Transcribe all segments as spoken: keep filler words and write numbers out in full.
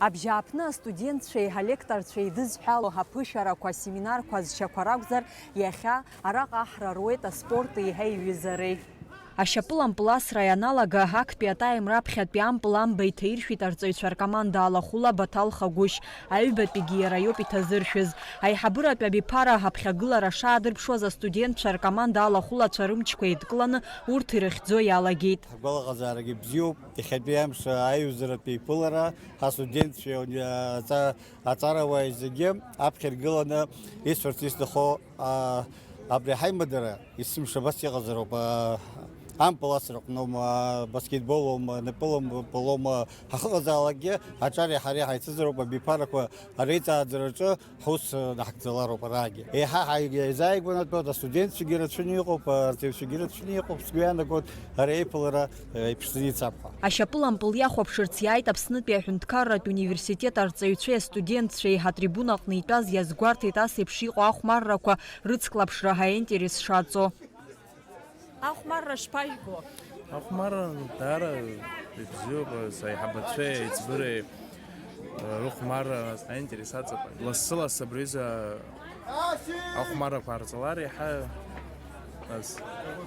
Абжьааԥны астудентцәеи алекторцәеи еидызҳәало аԥышәарақәа, асеминарқәа, азшьақәа ракәзар, иахьа араҟа аҳра руеит аспорти еиҳа иҩызареи. Ашьапылампыл асра ианалага, актәи атайм раԥхьатәи ампыл амба иҭаиршәит арҵаҩцәа ркоманда алахәыла Баҭал Хагәышь, аҩбатәигьы иара иоуп иҭазыршәыз. Аиҳабыратәи абиԥара аԥхьагылара шаадырԥшуаз, астудентцәа ркоманда алахәылацәа рымчқәа еидкыланы урҭ ирыхьӡо иалагеит. Ҳгәалаҟазаарагьы бзиоуп, иахьатәи амш аиҩызаратә еиԥылара ҳастудентцәеи аҵа-, аҵарауааи зегьы аԥхьа иргыланы исҳәарц исҭаху, а, абри ҳаимадара есымша абас иҟазароуп, а, ампыл асраҟноума, баскетболоума, напылом-, пылома ҳахыҟазаалакгьы аҿареи ҳареи ҳаицызароуп, абиԥарақәа ареиҵааӡараҿы ҳус, э, даҳгӡалароуп араагьы. Еиҳа ҳаи-, ҳаизааигәанатәуеит, астудентцәагьы рацәаны иҟоуп, арҵаҩцәагьы рацәаны иҟоуп, сгәы иаанагоит, ара еиԥылара, э, иԥшӡаны ицап ҳәа. Ашьапылампыл иахәаԥшырц иааит Аԥснытәи аҳәынҭқарратә университет арҵаҩцәеи астудентцәеи атрибунаҟны итәаз иазгәарҭеит ас еиԥш иҟоу ахәмаррақәа рыцклаԥшра аинтерес шаҵо. Ахәмарра шԥажәбо? Ахәмарра даара ибзиоуп, аиҳабацәеи аиҵбыреи рыхәмарра аинтерес аҵаҟа. Лассы-лассы абри аҩыза ахәмаррақәа ҟарҵалар иаҳа, нас,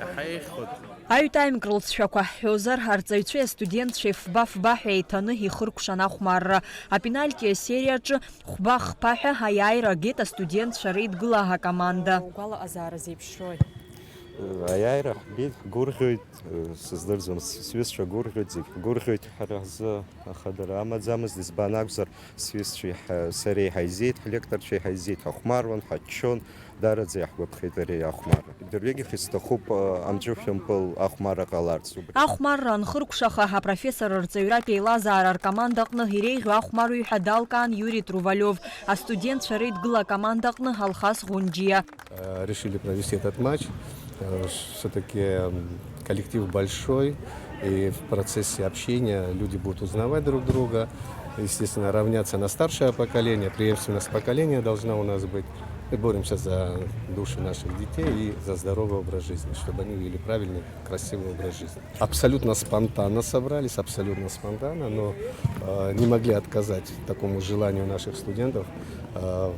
иаҳа еиӷьхоит. Аҩ-таймк рылҵшәақәа ҳҳәозар, арҵаҩцәеи астудентцәеи фба-фба ҳәа еиҭаны ихыркәшан ахәмарра. Апенальти асериаҿы хәба-хԥа ҳәа аиааира агеит астудентцәа реидгыла акоманда. Угәалаҟазаара зеиԥшрои? Аиааира ҳбеит, ҳгәырӷьоит, сыздырӡом, с-, сҩызцәа гәырӷьоит, зегь ҳгәырӷьоит, ҳара ҳзы ахадара амаӡамызт, избан акәзар, сҩызцәеи ҳа-, сареи ҳаизеит, ҳлекторцәеи ҳаизеит, ҳахәмаруан, ҳаччон, даараӡа иаҳгәаԥхеит ари ахәмарра. Дырҩегьых исҭахуп, а, амҵәышәымпыл ахәмарра ҟаларц. Убри Ахәмарра анхыркәшаха, апрофессор рҵаҩратә еилазаара ркомандаҟны иреиӷьу ахәмарҩы ҳәа далкаан Иури Трувалиов, астудентцәа реидгыла акомандаҟны Алхас Ӷәынџьиа. Э, решили провести этот матч. Э, всё-таки, м, коллектив большой, и в процессе общения люди будут узнавать друг друга. Естественно, равняться на старшее поколение, преемственность поколения должна у нас быть. Мы боремся за души наших детей и за здоровый образ жизни, чтобы они вели правильный, красивый образ жизни. Абсолютно спонтанно собрались, абсолютно спонтанно, но, э, не могли отказать такому желанию наших студентов. Э,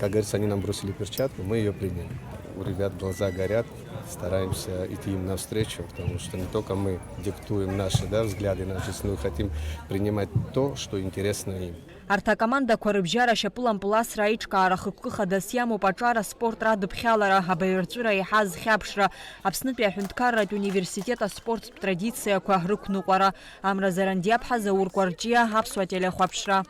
как говорится, они нам бросили перчатку, мы её приняли. У ребят глаза горят, стараемся идти им навстречу, потому что не только мы диктуем наши, да, взгляды на жизнь, но и хотим принимать то, что интересно им. Арҭ акомандақәа рыбжьара ашьапылампыл асра аиҿкаара хықәкы хадас иамоуп аҿар аспорт радыԥхьалара, абаҩрҵәыра еиҳа азхьаԥшра, Аԥснытәи аҳәынҭқарратә университет аспорттә традициақәа рықәныҟәара. Амра Зарандиаԥҳа, Заур Кәарҷиа, Аԥсуа телехәаԥшра.